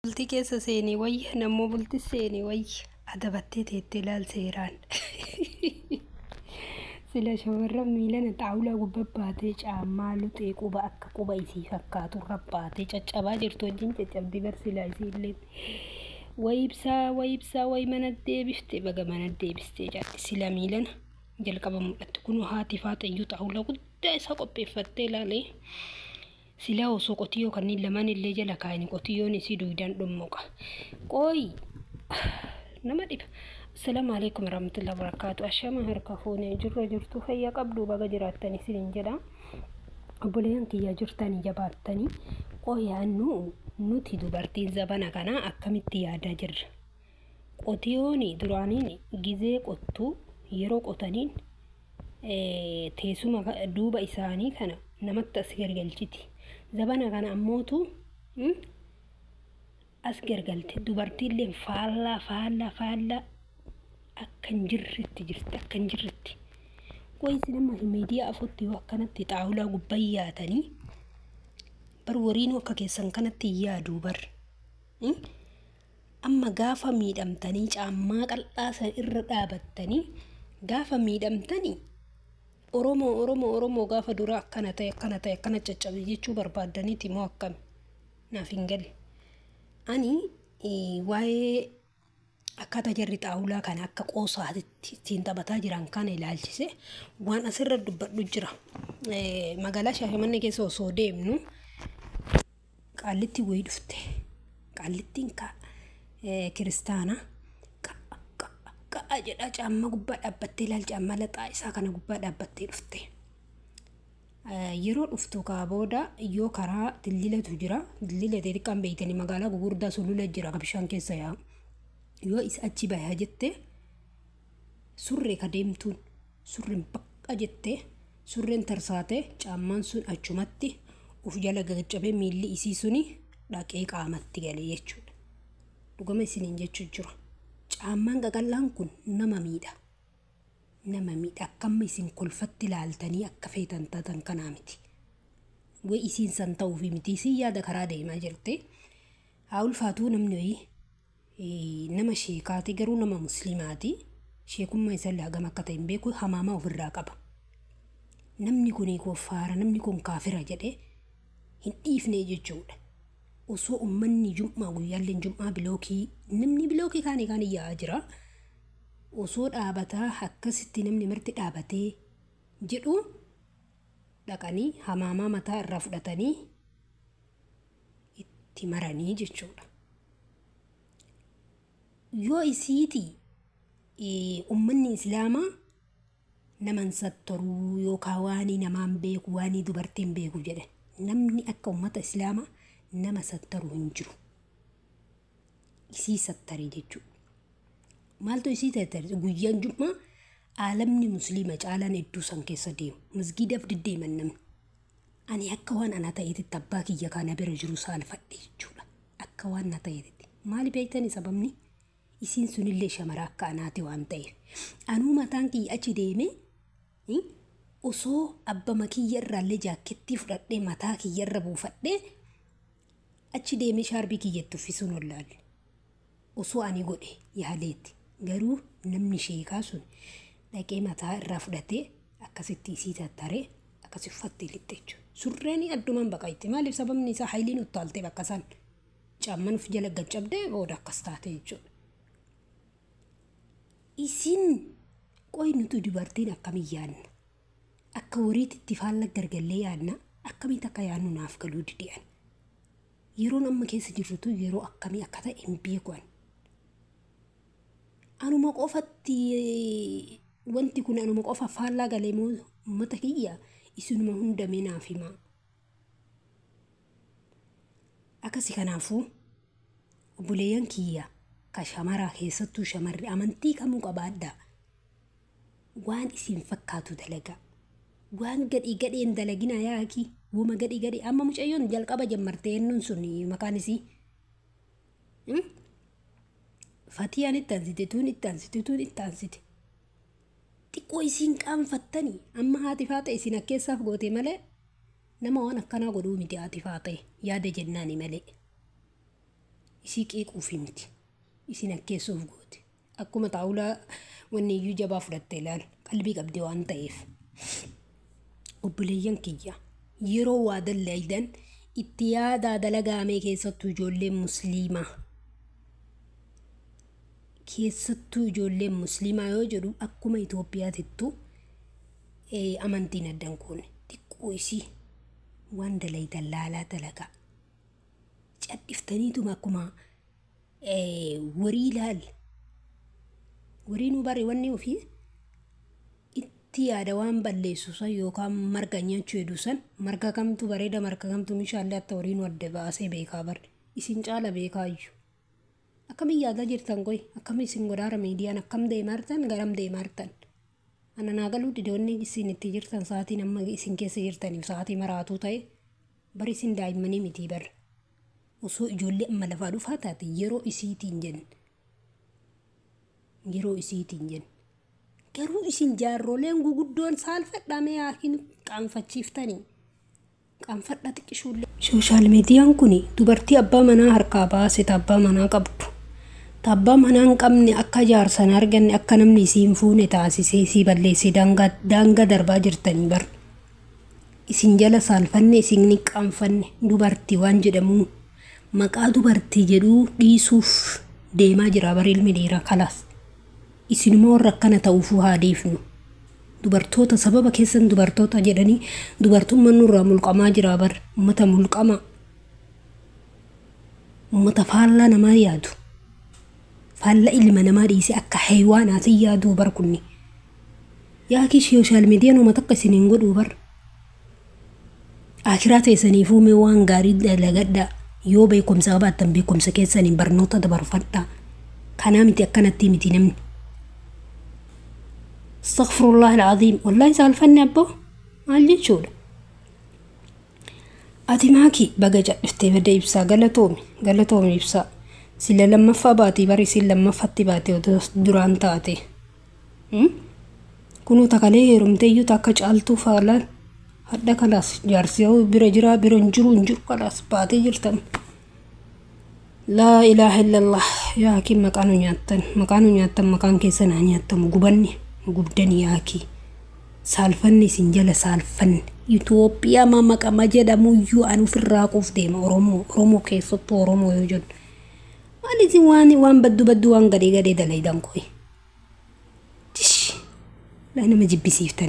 Bultii keessa seenii wayya nammoo bultii seenii wayya adabattee teettee ilaal seeraan. Sila shamarran miilana xaawulaa gubbaa baatee caammaa luxee quba akka quba isii fakkaatu irra baatee caccabaa jirtu wajjin caccabdii bar silaa isii illee. Wayi ibsaa wayi ibsaa wayi mana deebifte baga mana deebistee jaalli sila miilana jalqaba mul'atti kun haati faaxeyyuu xaawulaa guddaa isaa qopheeffattee ilaalee. Silaa osoo qotiyyoo kanneen lamaan illee jala kaa'anii qotiyyoon isii duwidaan dhummuqa. Qooyi nama dhiba. Assalaamu alaikum warahmatullahi wabarakatuh. Ashama harka fuunee jirra jirtu fayyaa qabdu baga jiraattanii isiniin jedha. Obboleeyyan kiyyaa jirtanii jabaattanii qoyaannu nuti dubartiin zabana kanaa akkamitti yaadaa jirra. Qotiyyoon duraaniin gizee qottu yeroo qotaniin teessuma duuba isaanii kana namatti as gargalchiti. Zabana kana ammootu as gargalte dubartiillee faallaa faallaa faallaa akka hin jirretti jirti akka hin jirretti. Qoyi isin amma miidiyaa afutti yoo akkanatti xaawulaa gubbaa yaatanii bar wariinuu akka keessan kanatti hin yaaduu bar. Amma gaafa miidhamtanii caammaa qal'aa san irra dhaabattanii gaafa miidhamtanii Oromoo Oromoo Oromoo gaafa dura akkana ta'e akkana ta'e akkana caccabe jechuu barbaaddaniiti moo akkami? Naaf hin galle. Ani waa'ee akkaataa jarri xaawulaa kana akka qoosaatti ittiin taphataa jiran kana ilaalchise waan asirra dubbadhu jira. Magaalaa Shaashamannee keessa osoo deemnu qaallitti wayii dhufte. Qaallittiin kiristaanaa qa'a jedhaa caammaa gubbaa dhaabbattee ilaal caammaa laxaa isaa kana gubbaa dhaabbattee dhufte. Yeroo dhuftu kaa booda yoo karaa dildilatu jira. Dildila xixiqqaan beeytanii magaalaa gugurdaa sulula jira ka bishaan keessa yaa'u. Yoo isa achi bayaa jette surree ka deemtuun surreen baqqa jette surreen tarsaate caammaan sun achumatti uf jala gaccabee miilli isii suni dhaqee qaamatti galee jechuudha. Dhugama isiniin jechuu jira. Caammaan qaqallaan kun nama miidha. Nama miidha akkamma isin kolfatti ilaaltanii akka feetan taatan kanaa miti. Wayi isiin san ta'uufi miti isiin yaada karaa deemaa jirte. Haa ulfaatuu namni wayii nama sheekaati garuu nama musliimaati. Sheekummaa isallee hagam akka ta'e hin beeku hamaamaa ofirraa qaba. Namni kun koffaara namni kun kaafira jedhee hin dhiifne jechuudha. Osoo uummanni jum'aa guyyaalleen jum'aa bilookii namni bilookii kaanii kaan yaa'aa jira. Osoo dhaabataa akkasitti namni marti dhaabatee jedhu dhaqanii hamaamaa mataa irraa fudhatanii itti maranii jechuudha. Yoo isiiti uummanni islaamaa naman sattoruu yookaan waanii namaan beeku waanii dubartiin beeku jedhe namni akka uummata islaamaa nama sattaru hin jiru. Isii sattare jechuudha. Maaltu isii sattare? Guyyaan jum'aa aalamni musliima caalaan hedduu san keessa deemu. Masgiidaaf deddeeman namni. Ani akka waan ana ta'eetitti abbaa kiyya kana bira jiru saalfadhe jechuudha. Akka waan na ta'eetitti. Maali beektani sababni? Isiin sunillee shamara akka anaati waan ta'eef. Anuu mataan kiyya achi deemee osoo abbama kiyya irraallee jaakettii fudhadhee mataa kiyya irra buufadhee achi deemee shaarbii kiyyatti uffisuun wallaalle. Osoo ani godhe yaaleetti. Garuu namni sheekaa sun dhaqee mataa irraa fudhatee akkasitti isii tattaree akkasi uffattee lixxe jechuudha. Surreen addumaan baqayti. Maaliif sababni isaa hayiliin uttaaltee bakka san caamman of jala gaccabdee booda akkas taate jechuudha. Isin qoy nuti dubartiin akkamiin yaadna? Akka horiitti faalla gargallee yaadna? Akkamitti akka yaadnu naaf galuu didi'an? Yeroon amma keessa jirrutu yeroo akkamii akka ta'e hin beeku ani. Anuma qofatti wanti kun anuma qofa faallaa galee moo uummata kiyya isinuma hundamee naaf himaa. Akkasi kanaafuu obboleeyyan kiyya ka shamaraa keessattuu shamarri amantii kamuu qabaadhaa. Waan isin fakkaatu dalagaa. Waan gadhii gadheen dalaginaa yaaki. Wuma gadhii gadhii amma mucayyoon jalqaba jammartee ennuun sun maqaan isii. Fatiyaan itti aansite tuun itti aansite tuun itti aansite. Xiqqoo isiin qaanfattanii amma haati faata isin akkeessaaf goote malee nama waan akkanaa godhuu miti haati faata yaada jennaani malee. Isii qeequufi miti. Isin akkeessuuf goote. Akkuma xaawulaa wanni iyyuu jabaa fudhatte ilaal. Qalbii qabdi waan ta'eef. Obboleeyyan kiyya yeroo waa dallaydan itti yaadaa dalagaamee, keessattuu ijoolleen musliimaa. Keessattuu ijoolleen musliimaa yoo jedhu akkuma Itoophiyaatittu amantiin addan koone xiqqoo isii waan dalaydan laalaa dalagaa. Cadhiftaniituma akkuma warii ilaal. Warii nu bare wanni ofii itti yaada waan balleessu san yookaan marga nyaachuu heduu san, marga kamtu bareeda, marga kamtu mishaallee akka horii nu adda baasee beekaa bar. Isin caala beekaayyuu. Akkamiin yaadaa jirtan qoy? Akkami isin godhaara miidiyaan? Akkam deemaa jirtan? Garam deemaa jirtan? Ana naa galuu didoonni isin itti jirtan, sa'aatiin amma isin keessa jirtaniif sa'aatii maraatuu ta'e bari. Isin daa'immanii mitii bar. Osoo ijoollee amma lafaa dhufaa taate yeroo isiitiin jenne. Yeroo isiitiin jenne. Garuu isin jaarroleen guguddoon saalfadhamee yaakiin qaanfachiiftanii. Qaanfadha xiqqishuullee. Social mediaan kun dubartii abbaa manaa harkaa baase, abbaa manaa qabdu. Abbaa manaa hin qabne akka jaarsan arganne, akka namni isii hin fuune taasisee isii balleessee daangaa darbaa jirtanii bar. Isin jala saalfanne, isin ni qaanfanne. Dubartii waan jedhamu, maqaa dubartii jedhuu dhiisuuf deemaa jira bar ilmi dhiiraa kalaas. Isinuma warra akkana ta'uufuu haa dhiifnu. Dubartoota sababa keessan dubartoota jedhanii dubartummaan nurraa mulqamaa jira bar. Uummata mulqama. Uummata faallaa namaa yaadu. Faallaa ilma namaa dhiisee akka haywaanaatiin yaaduu bar kunni. Yaakii social mediaan uummata akka isin hin godhuu bar. Akiraa teessaniifuu mee waan gaarii dalagadhaa. Yoo beekumsa qabaattan beekumsa keessaniin barnoota dabarfadhaa. Kanaa miti, akkanatti miti namni. Astaghfirullah alazim. Wallahi saalfanne abboo. Maal jechuudha? Ati maaki baga cadhiftee badda. Ibsaa, galatoomi, galatoomi ibsaa. Sila lammaffaa baatee bari, isin lammaffatti baate otoo duraan taate. Kunuu takalee heerumtee iyyuu takka caaltuu faalaan hadha kalaas jaarsi bira jira, bira hin jiru, hin jiru, kalaas baatee jirtan. Laa ilaaha illallah. Yaa hakiim, maqaa nu nyaattan, maqaa nu nyaattan, maqaan keessan haa nyaattamu. Gubanni gubdani yaakii. Saalfanni isin jala saalfanni. Itoophiyaa ma maqama jedhamuyyuu an ofirraa quuf deema. Oromoo, Oromoo, keessattuu Oromoo yoo jennu. Maal isin waan baddu baddu, waan gadhee gadhee dalaydan koyi. Tish. Laa, nama jibbisiiftan.